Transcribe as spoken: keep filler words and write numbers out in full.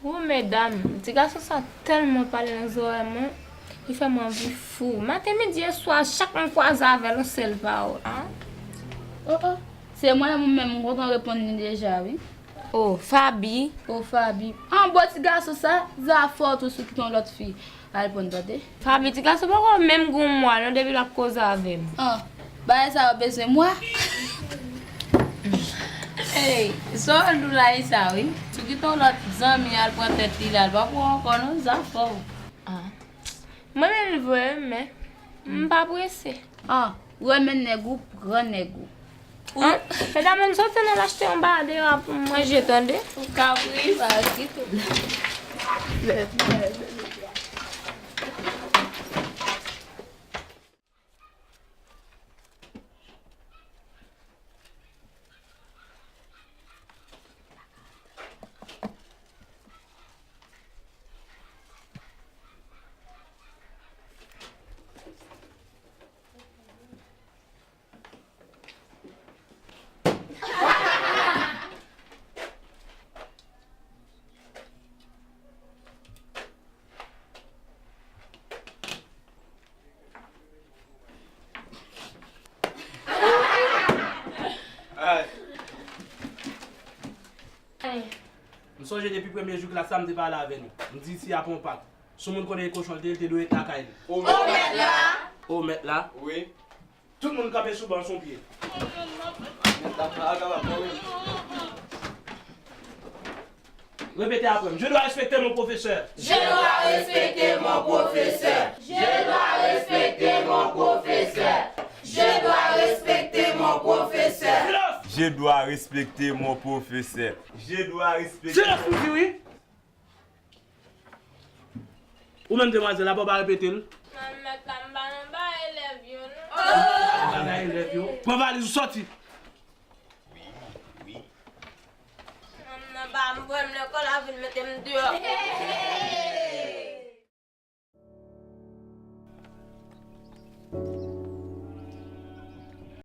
Wo medam, ti gason sa tèlman pale nan zòrèy mwen, li fè m anvi fou. Maten, midi e swa, chak mwen kwaze avè l, yon sèl pawòl. Ah. Oh, oh. Se mwen menm, mwen kontan reponn li deja, wi. Oh, Faby. Oh, Faby. An bon ti gason sa, Zafò tou sou kite yon lòt fi. Al pran tande. Faby, ti gason poko menm gen yon mwa non depi l ap koze avè m. An, bagay sa yo bezwen mwa. Ey, sa w di la e sa wi. Sou kite yon lòt zanmi al pran tèt li la, l pa pou ankò non, Zafò. Ah. Mwen menm li voye m, men m pa prese. An, renmen nèg ou, pran nèg ou. An, medam, ann soti, ann al achte yon bagay deyò a pou m manje, tande? Ou kabrit. Pa kite. M sonje depi premye jou klas la, m te pale avè nou. M di isi a pa yon pak. Si yon moun konnen e kochon l te ye, l te dwe ret lakay li. O mèt la! O mèt la! Wi. Tout moun kanpe sou ban, sou pye. Mèt la pa kapab, non, wi. Repete apre m. Je dois respecter mon professeur. Je dois respecter mon professeur. Je dois respecter mon professeur. Je dois respecter mon professeur. Silans! Je dois respecter mon professeur. Je dois respecter. Silans, m di wi. Ou menm demwazèl la, pa w pa repete l. Mèt la, m pa nan ba elèv yo non. Ou pa nan elèv yo. Pran valiz ou sòti. Wi, wi. M nan ba m vre m lekòl la vin mete m deyò.